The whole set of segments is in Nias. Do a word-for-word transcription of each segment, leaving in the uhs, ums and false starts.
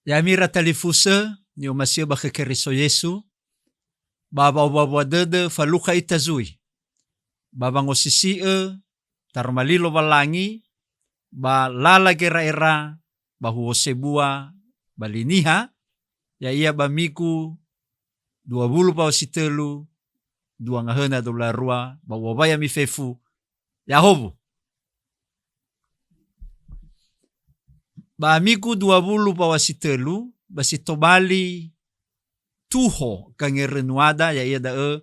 Ya'ami ira talifusö, ni'omasi'ö ba khö Keriso Yesu, ba wa'owua-wua dödö falukha ita zui, ba wangosisi'ö taroma li Lowalangi, ba lala gera'era ba huo sebua ba li Niha, ya'ia ba migu dua wulu mbawa si tölu, dua ngahöna dua wulu a rua, ba u'owai ami fefu, ya'ahowu. Ba migu dua wulu mbawa si tölu, ba si tobali tuho gangerönuada, ya'ia da'ö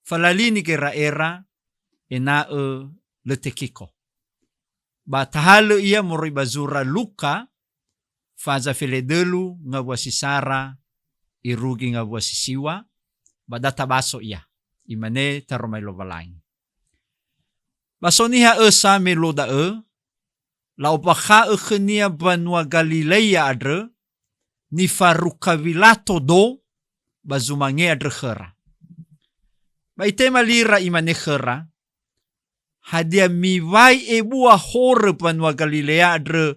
falalini gera'era ena'ö lö tekiko. Ba tahalö ia moroi ba zura Luka, faza feledölu ngawua si sara, irugi ngawua si siwa, ba da tabaso ia. Imane taroma li Lowalangi. Ba so niha ösa me luo da'ö, la'ombakha'ö khönia mbanua Galileia andrö, nifaruka Wilato do ba zumange andrö khöra. Ba itema lira, imane khöra, "Hadia miwai ebua horö mbanua Galilea andrö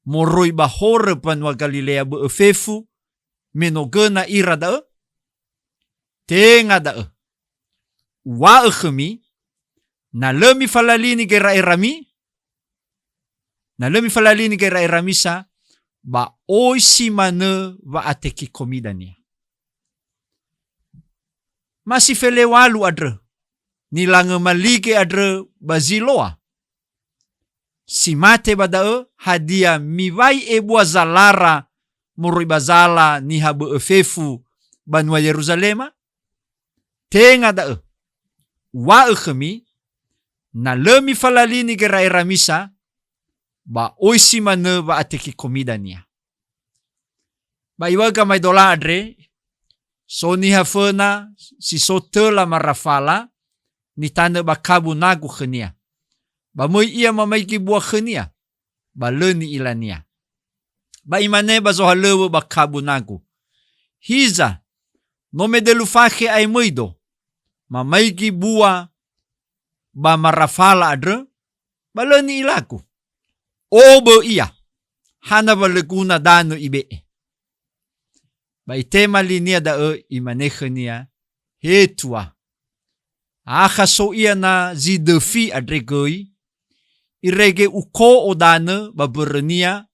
moroi ba horö mbanua Galilea bö'ö fefu, me no göna ira da'ö? Tenga da'ö. Uŵa'ö khömi, na lö mifalalini gera'erami, na lö mifalalini gera'erami sa, ba oi si manö wa'atekikomi dania." Ma si feleŵalu andrö, nilangö malige andrö ba Ziloa. Si mate ba da'ö, hadia miwai ebua zalara moroi ba zala niha bö'ö fefu banua Yeruzalema? Tenga da'ö. Uŵa'ö khömi, na lö mifalalini gera'erami sa, ba oi si manö wa'atekikomi dania. Ba iŵa'ö gamaedola andre, so niha föna si so töla marafala, nitanö ba kabu nagu khönia. Ba möi ia mamaigi bua khönia, ba lö ni'ilania. Ba imane ba zohalöŵö ba kabu nagu, "Hiza, no medölu fakhe aemöido, mamaigi bua ba marafala andrö, ba lö ni'ilagu. Obö ia, hana wa lö guna danö ibe'e." Ba itema linia da'ö, imane khönia, "He Tua, akha so ia na zi döfi andre göi, irege uko'o danö ba mbörönia,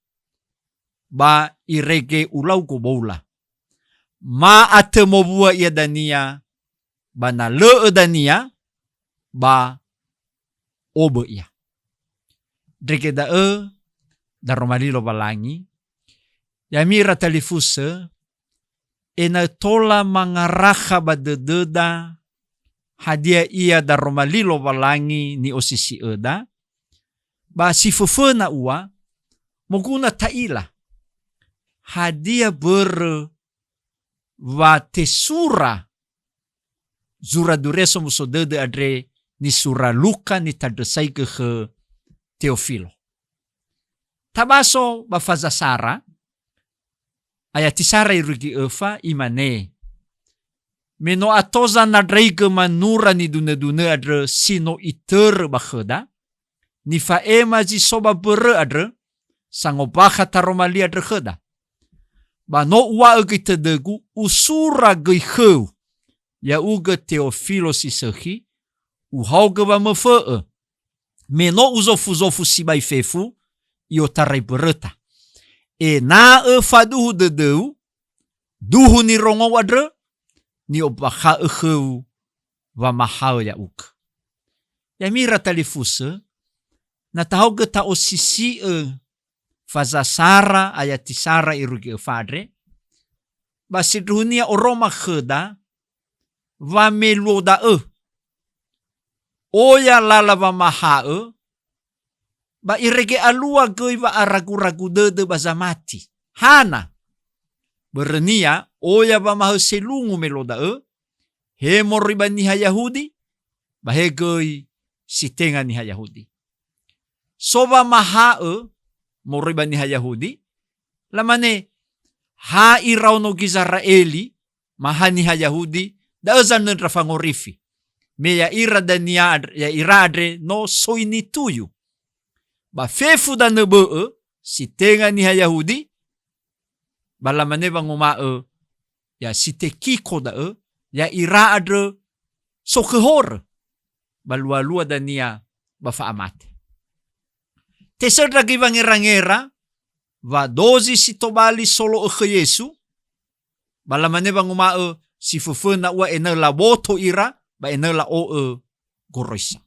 ba irege ulau goboula. Ma atö mowua ia dania, ba na lö'ö dania, ba obö ia." Ndrege da'ö daroma li Lowalangi, ya'ami ira talifusö, ena'ö tola mangarakha ba dödöda hadia ia daroma li Lowalangi ni'osisi'öda, ba si föföna ua, moguna ta'ila hadia mbörö wa tesura zura Duria Somuso Dödö andre nisura Luka nitandrösaigö khö Teofilo. Tabaso ba faza sara, ayati sara irugi öfa, imane, "Me no ato zanandraigö manura nidunödunö andrö si no itörö ba khöda, nifa'ema zi so ba mbörö andrö, sangombakha taroma li andrö khöda. Ba no uŵa'ö göi tödögu, usura göi khöu, ya'ugö Teofilo si sökhi, uhaogö wamöfö'ö, me no uzofuzofu sibai fefu i'otarai mböröta, ena'ö faduhu dödöu, duhu nirongou andrö, ni'ombakha'ö khöu wamahaö ya'ugö." Ya'ami ira talifusö, na tahaogö ta'osisi'ö faza sara ayati sara irugi öfa andre, ba sindruhunia oroma khöda, wa me luo da'ö, oya lala wamaha'ö, ba irege alua göi wa'araguragu dödö ba zamati. Hana? Börönia, oya wamaha'ö selungu me luo da'ö, he moroi ba niha Yahudi, ba he göi si tenga niha Yahudi. So wamaha'ö moroi ba niha Yahudi, lamane, ha iraono Gizera'eli, ma ha niha Yahudi, da'ö zanöndra fangorifi. Me ya'ira dania and-, ya'ira andre no soi nituyu. Ba fefu danö bö'ö, si tenga niha Yahudi, Ba lamane wanguma'ö, ya si tekiko da'ö, ya'ira andrö sokhö horö, ba lualua dania ba fa'amate. Tesöndra göi wangerangera, wa dozi si tobali solo'ö khö Yesu, ba lamane wanguma'ö, si föföna ua ena'ö laboto ira, ba ena'ö la'o'ö goroisa.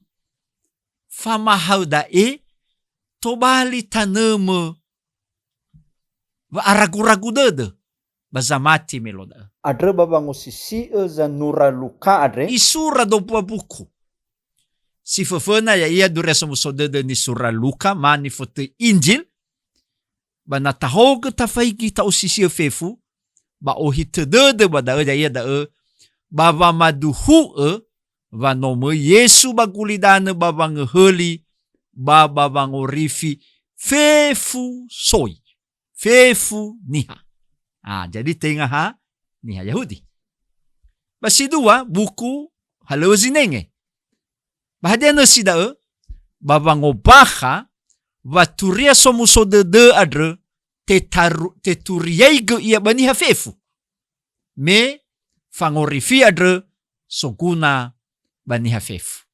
Famahaö da'e, tobali tanömö wa'aragu-ragu dödö ba zamati melo da'ö. Andrö ba wangosisi'ö zanura Luka andre. Isura dombua buku. Si föföna ya'ia Duria Somuso Dödö nisura Luka, ma nifotöi Injil, ba na tahogö tafaigi ta'osisi'ö fefu, ba ohitö dödö ba da'ö, ya'ia da'ö, ba wamaduhu'ö wa no möi Yesu ba gulidanö ba wangöhöli, ba ba wangorifi fefu soi, fefu niha. Ah, jadi tenga ha niha Yahudi. Ba si dua, buku halöŵö zinenge. Ba hadia nösi da'ö? Ba wangombakha wa Turia Somuso Dödö andrö tetaru-, teturiaigö ia ba niha fefu. Me fangorifi andrö soguna ba niha fefu.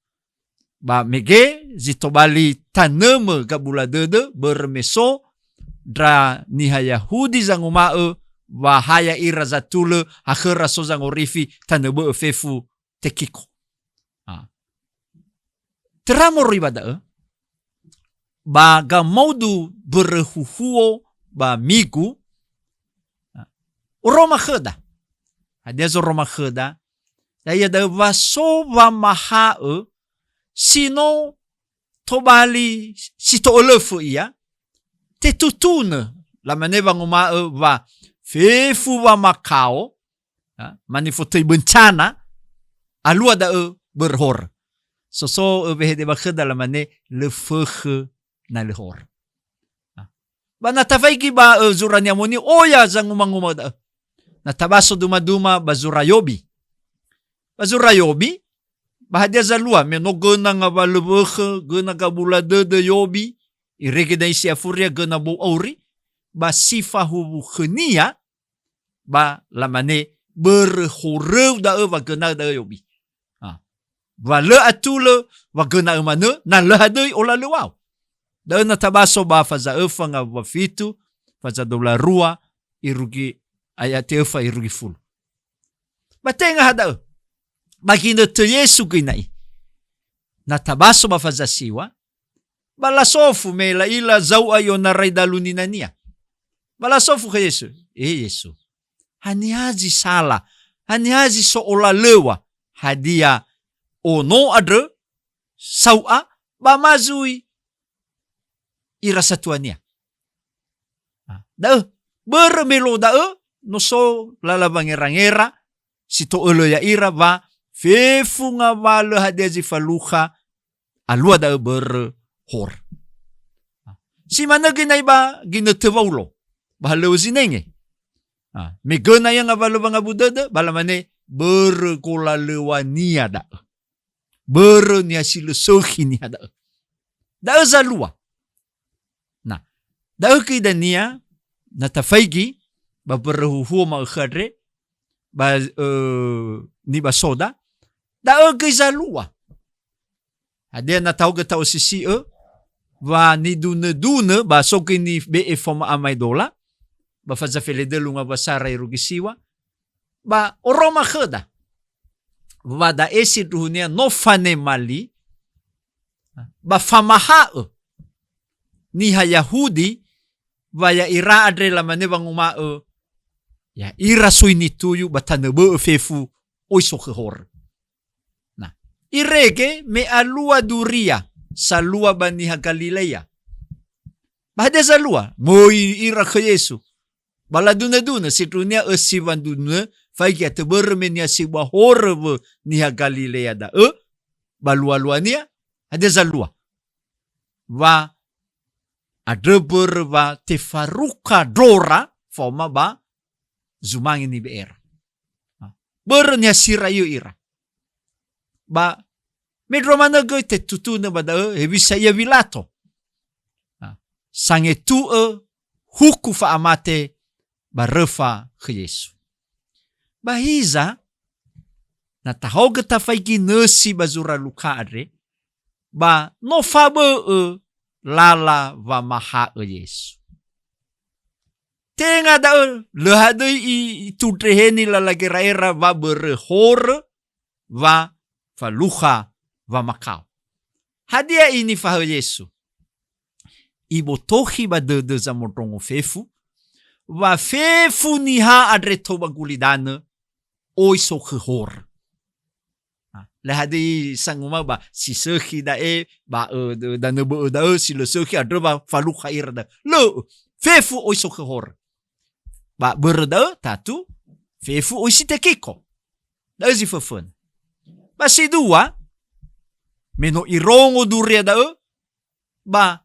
Ba mege zi tobali tanömö gabula dödö, börö me so ndra niha Yahudi zanguma'ö wa ha ya'ira zatulö, ha khöra so zangorifi tanö bö'ö fefu tekiko. Ah. Töra moroi ba da'ö, ba gamaudu börö huhuo ba migu, ah, oroma khöda. Hadia zoroma khöda? Ya'ia da'ö wa so wamaha'ö si no tobali si to'ölöfö ia, tetutunö, lamane wanguma'ö wa fefu wamakao, ha, ma nifotöi bencana, alua da'ö börö horö. Soso öwehede ba khöda lamane lö fökhö na lö horö. Ha. Ba na tafaigi ba, ö, zura Ni'amoni'ö, oya zanguma-nguma da'ö. Na tabaso duma-duma ba zura Yobi. Ba zura Yobi, ba hadia zalua, me no göna ngawalö wökhö, göna gabula dödö Yobi, irege da'e si afuria göna bou auri, ba si fahuwu khönia, ba lamane, "Börö horöu da'ö wa göna'ö da'ö Yobi." Ah. Wa lö atulö, wa göna'ö manö, na lö hadöi olalöw̃au. Da'ö na tabaso ba faza öfa ngawua fitu, faza dua wulu a rua, irugi, ayat öfa irugi fulu. Ba tenga ha da'ö. Ba ginötö Yesu göi na'i. Na tabaso ba faza siŵa, ba lasofu me la'ila zau'a i'onarai dalu ninania. Ba lasofu khö Yesu, "E Yesu, haniha zi sala? Haniha zi so olalöŵ̃a? Hadia ono andrö, sau'a, ba ma zui ira satuania?" Ah, da'ö, börö me lo da'ö, no so lala wangerangera, si to'ölö ya'ira wa fefu ngawalö hadia zi falukha, alua da'ö börö horö. Si manö göi na'i ba ginötö Waulo, ba halöŵö zinenge. Ah, me göna ia ngawalö wangabu dödö, ba lamane, "Börö golalöŵ̃ania da'ö. Börö niha si lö sökhi niha da'ö." Da'ö zalua. Nah, da'ö göi dania, na tafaigi, ba börö huhuo ma'ökhö andre, ba, ö, nibasoda, da'ö göi zalua. Hadia na tahogö ta'osisi'ö, wa nidunödunö, ba so göi nibe'e faoma amaedola, ba faza feledölu ngawua sara irugi siŵa, ba oroma khöda, wa da'e sindruhunia no fanema li, ba famaha'ö niha Yahudi, wa ya'ira andre lamane wanguma'ö, "Ya'ira soi nituyu ba tanö bö'ö fefu oi sokhö horö." Nah, irege me alua duria salua ba niha Galilea. Ba hadia zalua? Möi ira khö Yesu. Ba ladunödunö, sindruhunia ösi wandunö, faigi atö börö me niha siŵa horö wö niha Galilea da'ö, ba lualuania, hadia zalua? Wa andrö börö wa tefarukha ndrora faoma ba zumange nibe'era. Börö niha si ra'iö ira. Ba mendrua manö göi tetutunö ba da'ö hewisa ia Wilato. Sangetu'ö huku fa'amate ba röfa khö Yesu. Ba hiza, na tahaogö tafaigi nösi ba zura Luka andre, ba no fabö'ö lala wamaha'ö Yesu. Tenga da'ö, lö hadöi i-, itundreheni lala gera'era wa börö horö wa falukha wamakao. Hadia i nifahaö Yesu? Ibotokhi ba dödö zamondrongo fefu, wa fefu niha andre tou ba gulidanö, oi sokhö horö. Ah, lö hadöi sanguma'ö ba si sökhi da'e, ba, ö, d-, danö bö'ö da'ö, si lö sökhi andrö wa falukha ira da'ö. Lö'ö, fefu oi sokhö horö. Ba börö da'ö, tatu, fefu oi si tekiko. Da'ö zi föföna. Ba si dua, me no irongo duria da'ö, ba,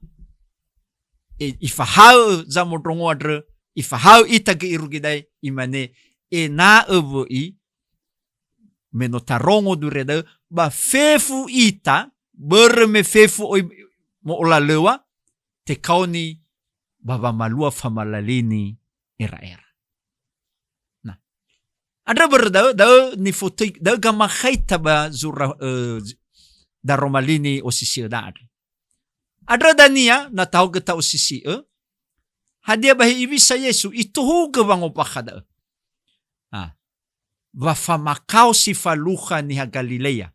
e, ifahaö zamondrongo andrö, ifahaö ita göi irugi da'e, imane, ena'ö wö'i, me no tarongo duria da'ö, ba fefu ita, börö me fefu oi mo'olalöŵa, tekaoni ba wamalua famalalini era'era. Nah. Andrö börö da'ö, da'ö nifotöi, da'ö gamakhaita ba zura, ö, z-, daroma li ni'osisi'ö da'a andre. Andrö dania, na tahaogö ta'osisi'ö, hadia ba he iŵisa Yesu, itohugö wangombakha da'ö. Ah. Wa famakao si falukha niha Galilea.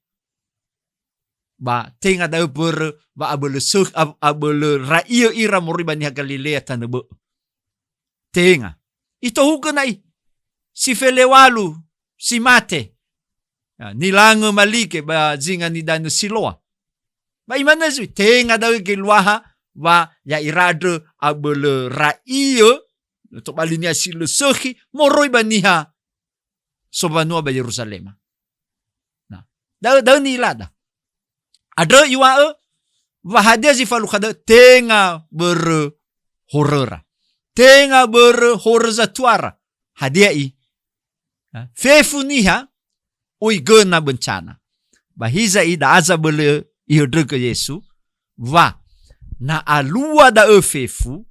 Ba tenga da'ö börö wa abölö sökh-, ab-, abölö ra'iö ira moroi ba niha Galilea tanö bö'ö. Tenga. Itohugö na'i. Si feleŵalu, si mate. Ya, nilangö malige ba zinga nidanö Siloa. Ba imanö zui, tenga da'ö geluaha wa ya'ira andrö abölö ra'iö, tobalinia si lö sökhi, moroi ba niha sowanua ba Yeruzalema. Nah, da'ö, da'ö ni'ilada. Andrö iŵa'ö, wa hadia zi falukha da'ö, tenga börö horöra. Tenga börö horö zatuara. Hadia i? Nah, fefu niha, oi göna bencana. Ba hiza i da'a zabölö ihöndrögö Yesu, wa na alua da'ö fefu,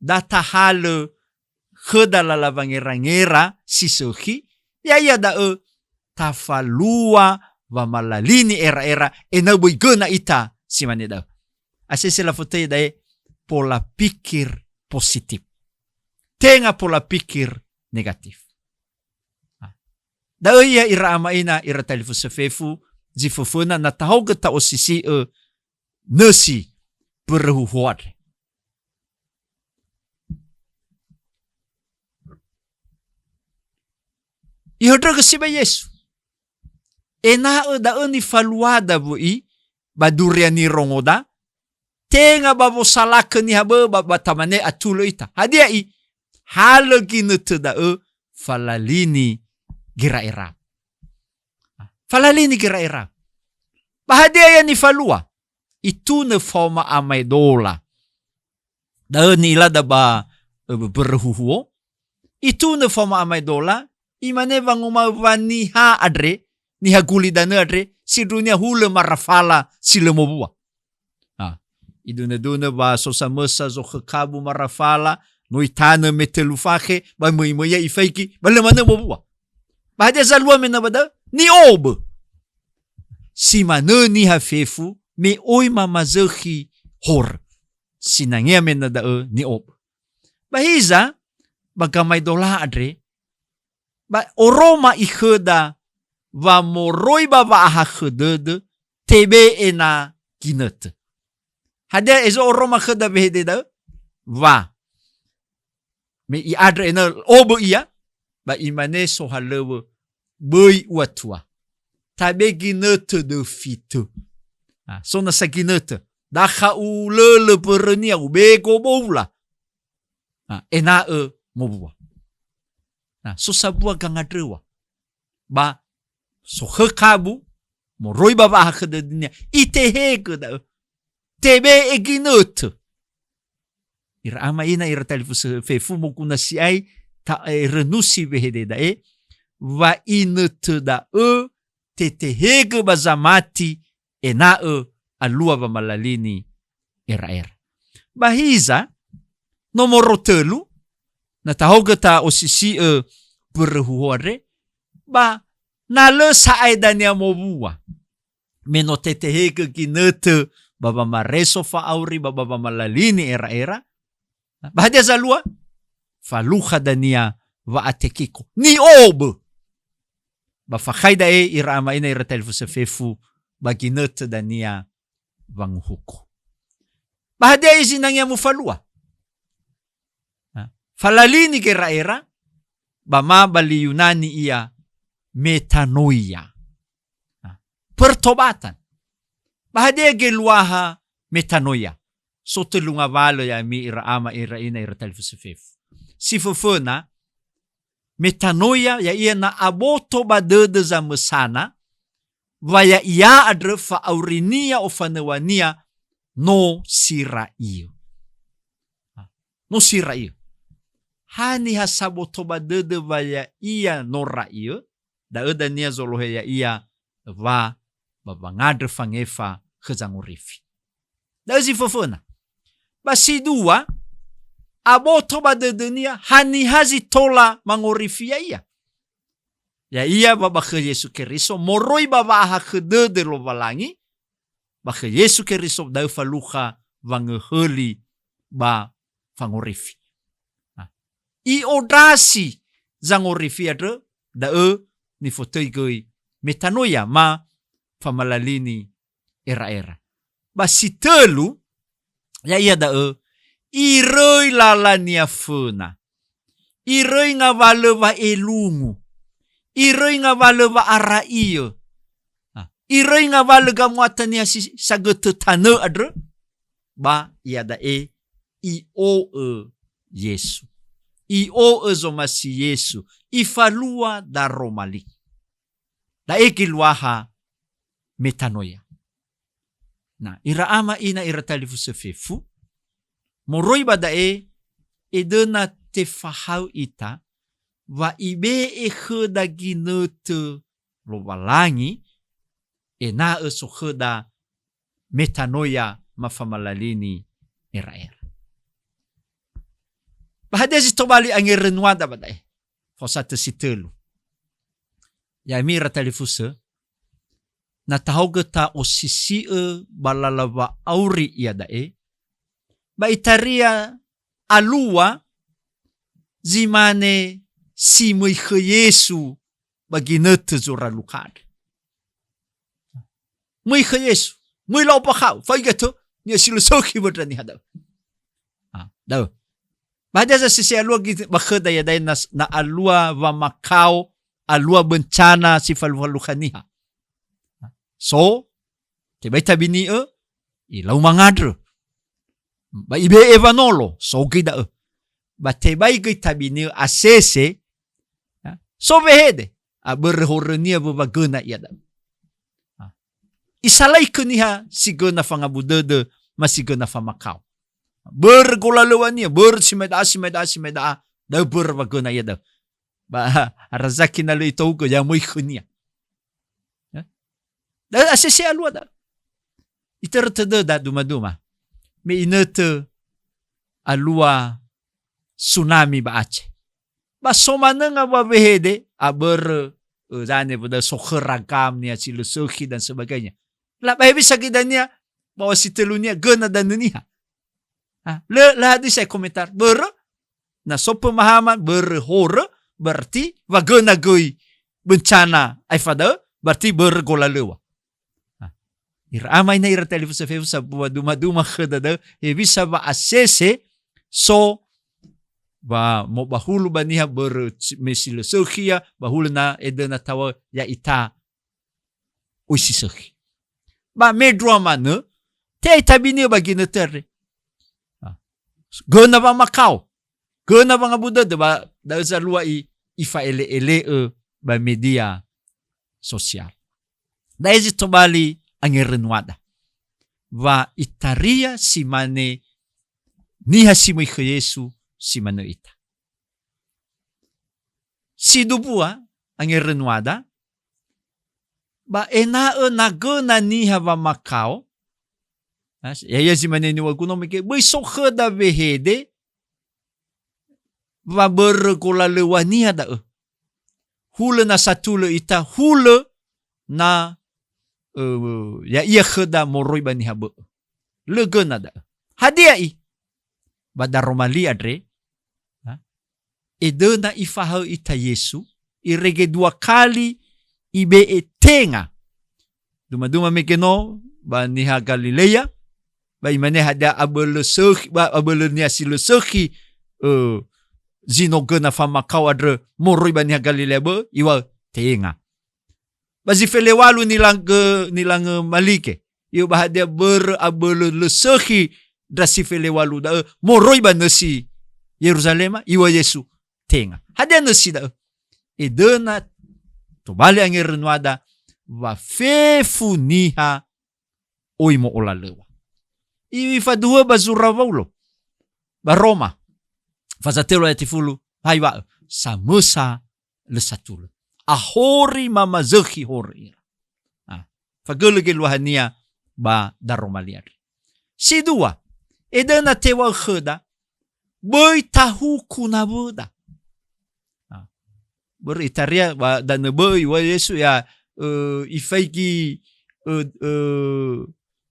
da tahalö khöda lala wangerangera si sökhi, ya'ia da'ö tafalua wamalalini era'era ena'ö böi göna ita si mane da'ö. Asese lafotöi da'e pola pikir positif. Tenga pola pikir negatif. Da'ö ia ira ama ina, ira talifusö fefu, zi föföna na tahaogö ta'osisi'ö nösi börö huhuo andre. Ihöndrögö sibai Yesu. Ena'ö da'ö nifaluada wö'i ba duria nirongoda, tenga ba wosalakö niha bö'ö ba, ba tamane atulö ita. Hadia i? Halö ginötö da'ö falalini gera'era. Falalini gera'era. Ba hadia ia nifalua? Itunö faoma amaedola. Da'ö ni'ilada ba, ö, börö huhuo. Itunö faoma amaedola, imane wanguma'ö wa niha andre, niha gulidanö andre, sindruhunia hulö marafala si lö mowua. Ah, idunödunö wa so samösa zokhö kabu marafala, no itanö me tölu fakhe, ba möi-möi ia ifaigi, ba lö manö mowua. Ba hadia zalua me na ba da'ö? Ni'obö. Si manö niha fefu, me oi mamazökhi horö. Sinangea me na da'ö ni'obö. Ba hiza, ba gamaedola andre, ba oroma ikhöda wa moroi ba wa'ahakhö dödö, tebe'e na ginötö. Hadia ezo oroma khöda wehede da'ö? Wa me i'andrö ena'ö obö ia, ba imane sohalöŵö, "Böi uatua. Tabe ginötö döfi tö." Ah, so nasa ginötö. Dakha ulölö börönia, ubego boula. Ah, ena'ö mowua. Nah, so sabua gangandröŵa. Ba sokhö kabu, moroi ba wa'ahakhö dödönia, itehegö da'ö. Tebe'e ginötö. Ira ama ina, ira talifusö fefu, moguna si'ai, ta-, eh, rönusi wehede da'e, wa inötö da'ö tetehegö ba zamati ena'ö alua wamalalini era'era. Ba hiza, nomoro tölu, Na tahaogö ta'osisi'ö börö huho andre, ba na lö sa'ae dania mowua. Me no tetehegö ginötö ba wamareso fa'auri ba, ba wamalalini era'era. Ba hadia zalua? Falukha dania wa'atekiko. Ni'obö. Ba fakhai da'e ira ama ina ira talifusö fefu ba ginötö dania wanguhuku. Ba hadia ia zinangea mufalua? Ha? Falalini gera'era, ba ma ba li Yunani ia metanoia. Ha? Pertobatan. Ba hadia geluaha metanoia? So tölu ngawalö ya'ami ira ama, ira ina, ira talifusö fefu. Si föföna, metanoia ya'ia na aboto ba dödö zamösana, wa ya'ia andrö fa'aurinia ofanöwania no si ra'iö. No si ra'iö. Haniha saboto ba dödö wa ya'ia no ra'iö, da'ö dania zolohe ya'ia wa ba wangandrö fangefa khö zangorifi. Da'ö zi föföna. Ba si dua, aboto ba dödönia haniha zi tola mangorifi ya'ia. Ya'ia wa ba khö Yesu Keriso, moroi ba wa'ahakhö dödö Lowalangi, ba khö Yesu Keriso da'ö falukha wangöhöli ba fangorifi. Nah, i'ondrasi zangorifi andrö, da'ö nifotöi göi metanoia ma famalalini era'era. Ba si tölu, ya'ia da'ö, iröi lalania föna. Iröi ngawalö wa'elungu. Iröi ngawalö wa'ara'iö. Ah, iröi ngawalö gamuata niha si sagötö tanö andrö. Ba iada'e i'o'ö Yesu. I'o'ö zomasi Yesu. Ifalua daroma li. Da'e geluaha metanoia. Na, ira ama ina ira talifusö fefu, moroi ba da'e, edöna tefahaö ita, wa ibe'e khöda ginötö Lowalangi, ena'ö so khöda metanoia ma famalalini era'era. Ba hadia zi tobali angerönuada ba da'e? Faosatö si tölu. Ya'ami ira talifusö, na tahaogö ta'osisi'ö ba lala wa'auri iada'e, ba itaria alua zi mane si möi khö Yesu ba ginötö zoralu kha andre. Möi khö Yesu, möi la'ombakha'ö, fa'iga tö, niha si lö sökhi wöndra niha da'ö. Ah, da'ö. Ba hadia zasese alua gi-, ba khöda iada'e na, na alua wamakao, alua bencana si falukha-lukha niha. So, tebai tabini'ö, ilau mangandrö. Ba ibe'e wanolo, so göi da'ö. Ba tebai göi tabini'ö asese, ya, so wehede, a, börö horönia wö wagöna ia da'ö. Ha. Isalaikö niha si göna fangabu dödö, ma si göna famakao. Börö golalöwania, börö si mai da'a, si mai da'a, si mai da'a, da'ö börö wagöna ia da'ö. Ba, ha, Razaki na lö itougö, ya möi khönia. Ya. Da'ö asese alua da'ö. Itörö tödöda duma-duma. Me inötö alua tsunami ba Aceh. Ba so manö ngaŵa wehede, a börö, ö, zane, bödö so khöra gam niha si lö sökhi dan sebagainya. La ba hewisa göi dania, ba wa si tölunia göna danö niha. Ha, lö, lö hadisa komentar. Börö, na so pemahaman, börö horö, berarti wa göna göi bencana aefa da'ö, berarti börö golalöŵa. Ha. Ira ama ina ira talifusö fefu sambua duma-duma khöda da'ö, hewisa wa asese so wa mobahulu ba niha börö si-, me si lö sökhi ia, ba hulö na edöna taŵa ya'ita oi si sökhi. Ba mendrua manö, te'ai tabini'ö ba ginötö andre. Ha. Göna wamakao, göna wangabu dödö, ba da'ö zalua i-, ifa'ele'ele'ö ba media sosial. Da'e zi tobali angerönuada. Wa itaria si mane niha si möi khö Yesu si manö ita. Si dubua angerönuada, ba ena'ö na göna niha wamakao, ya'ia zi mane niŵa'ögu no mege, böi so khöda wehede, wa börö golalöŵa-Nia da'ö. Hulö na satulö ita, hulö na, ö, ya'ia khöda moroi ba niha bö'ö. Lö göna da'ö. Hadia i? Ba daroma li andre, ha? Edöna ifahaö ita Yesu, irege dua kali ibe'e tenga. Duma-duma mege no ba niha Galilea, ba imane hadia abölö sökhi, ba abölö-Nia si lö sökhi, ö, zi no göna famakao andrö moroi ba niha Galilea bö'ö, iŵa'ö tenga. Ba zi feleŵalu nilangö, nilangö malige. Iŵa'ö ba hadia börö abölö lö sökhi ndra si feleŵalu da'ö moroi ba nösi Yeruzalema, iŵa'ö Yesu, tenga. Hadia nösi da'ö? Edöna tobali angerönuada wa fefu niha oi mo'olalöŵa. Ifaduhu'ö ba zura Waulo ba Roma, faza telu ayat fulu, ha iŵa'ö, samösa lö satulö. Ahori mamazökhi horö ira. Ah, fagölö geluahania ba daroma li andre. Si dua, edöna teŵa'ö khöda, böi tahuku nawöda. Ah, börö itaria ba danö böi, iŵa'ö Yesu ya, ö, ifaigi, ö, ö,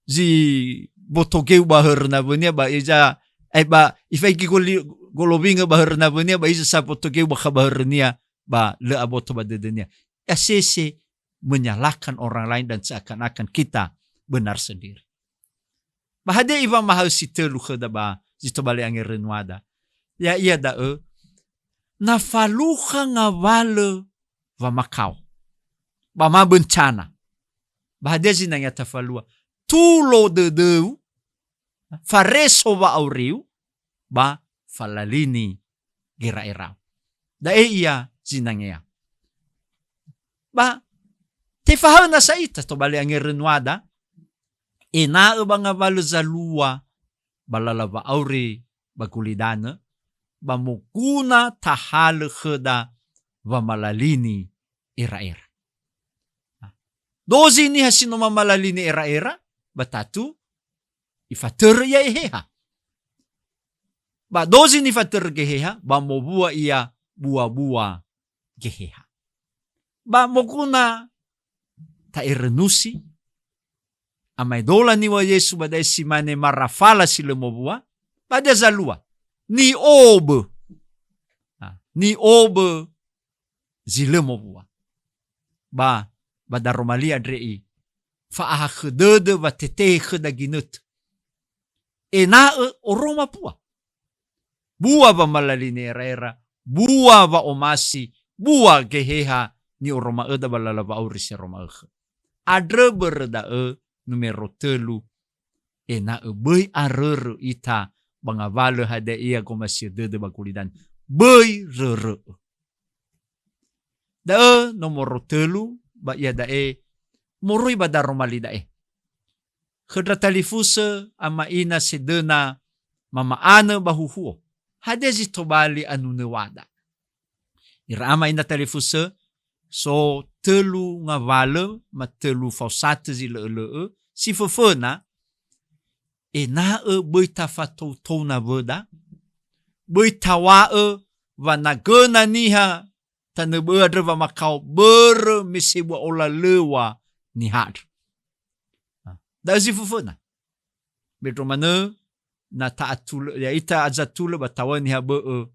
zi boto geu ba hörö nawö-Nia ba eza, eh, ba ifaigi goli-, golowingö ba hörö nawö-Nia ba eza sa boto geu bakha ba hörö-Nia, ba lö aboto ba dödönia. Asese menyalahkan orang lain dan seakan-akan kita benar sendiri. Ba hadia iŵa'ö wamahaö si tölu khöda ba zi tobali angerönuada? Ya'ia da'ö, na falukha ngawalö wamakao, ba ma bencana. Ba hadia zinangea tafalua? Tulo dödöu, fareso wa'auriu, ba falalini gera'erau. Da'e ia zinangea. Ba tefahaö nasa ita tobali angerönuada, ena'ö ba ngawalö zalua ba lala wa'auri ba gulidanö, ba moguna tahalö khöda wamalalini era'era. Dozi niha si no mamalalini era'era, ba tatu ifatörö ia Eheha. Ba dozi nifatörö Geheha, ba mowua ia bua-bua Geheha. Ba moguna ta'erönusi, amaedola niŵa'ö Yesu ba da'e si mane marafala si lö mowua, ba hadia zalua, ni'obö. Ah, ni'obö zi lö mowua. Ba, ba daroma li andre i fa'ahakhö dödö wa tetehe khöda ginötö. Ena'ö oroma bua. Bua wamalalini era'era, bua wa'omasi, bua Geheha ni'oroma'öda ba lala wa'auri seroma ökhö. Andrö börö da'ö numero tölu, ena'ö böi arörö ita ba ngawalö hadia ia gomasi'ö dödö ba gulidanö. Böi rörö'ö. Da'ö nomoro tölu, ba iada'e moroi ba daroma li da'e. Khö ndra talifusö ama ina sedöna mama'anö ba huhuo. Hadia zi tobali anunöwada? Ira ama ina talifusö, so tölu ngawalö, ma tölu fao satö zi lö'ö-lö'ö, si föföna, ena'ö böi tafatoutou nawöda, böi tawa'ö wa na göna niha tanö bö'ö andrö wamakao börö me sebua olalöŵa niha andrö. Da'ö zi föföna. Mendro manö, na ta'atulö, ya'ita azatulö ba taw̃a niha bö'ö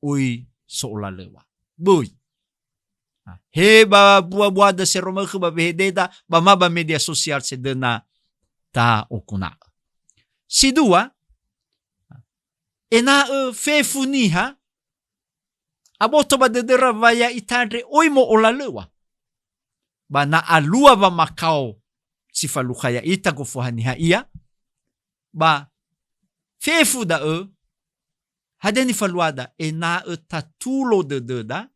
oi so'olalöŵa. Böi. He ba bua-buada seroma ökhö ba wehededa, ba ma ba media sosial sedöna ta'oguna'ö. Si dua, ena'ö fefu niha aboto ba dödöra wa ya'ita andre oi mo'olalöŵa. Ba na alua wamakao si falukha ya'ita gofu haniha ia, ba fefu da'ö, hadia nifaluada? Ena'ö tatulo dödöda,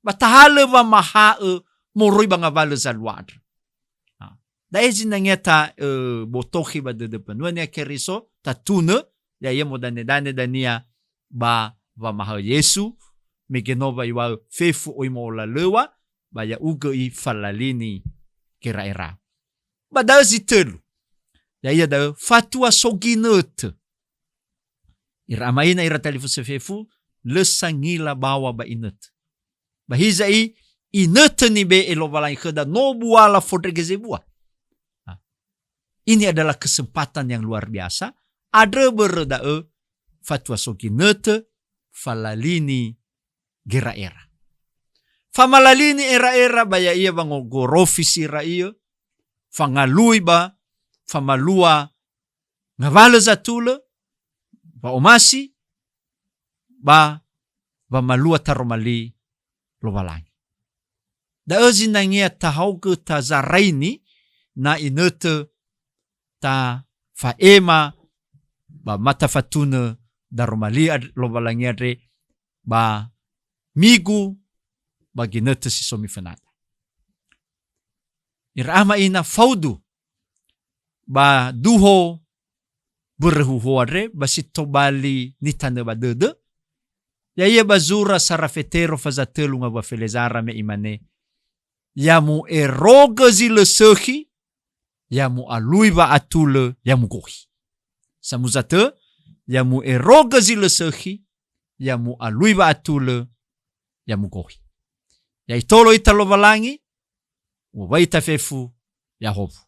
ba tahalö wamaha'ö moroi ba ngawalö zalua andrö. Ha. Da'e zinangea ta, ö, botokhi ba dödö mbanua Niha Keriso, tatunö, ya'ia modane-dane dania ba wamahaö Yesu, mege no wa iŵa'ö fefu oi mo'olalöŵa, ba ya'ugö ifalalini gera'era. Ba da'ö zi tölu. Ya'ia da'ö fatua so ginötö. Ira ama ina ira talifusö fefu, lö sangila baŵa ba inötö. Ba hiza'i inötö nibe'e Lowalangi khöda no buala fondrege zebua. Nah, ini adalah kesempatan yang luar biasa. Andrö börö da'ö fatua so ginötö, falalini gera'era. Famalalini era'era ba ya'ia wangogorofi si ra'iö, fangalui ba famalua ngawalö zatulö, wa'omasi, ba wamalua taroma li Lowalangi. Da'ö zinangea tahaogö tazaraini na inötö tafa'ema ba ma tafatunö daroma li and-, Lowalangi andre ba migu ba ginötö si so mifönada. Ira ama ina faudu ba duho börö huho andre ba si tobali nitanö ba dödö, ya'ia ba zura sara Fetero faza tölu ngawua felezara me imane, "Ya mu'erogö zi lö sökhi, ya mu'alui wa'atulö, ya mugohi." Samuza tö, "Ya mu'erogö zi lö sökhi, ya mu'alui wa'atulö, ya mugohi." Ya itolo ita Lowalangi, uŵa'ö ita fefu, ya howu.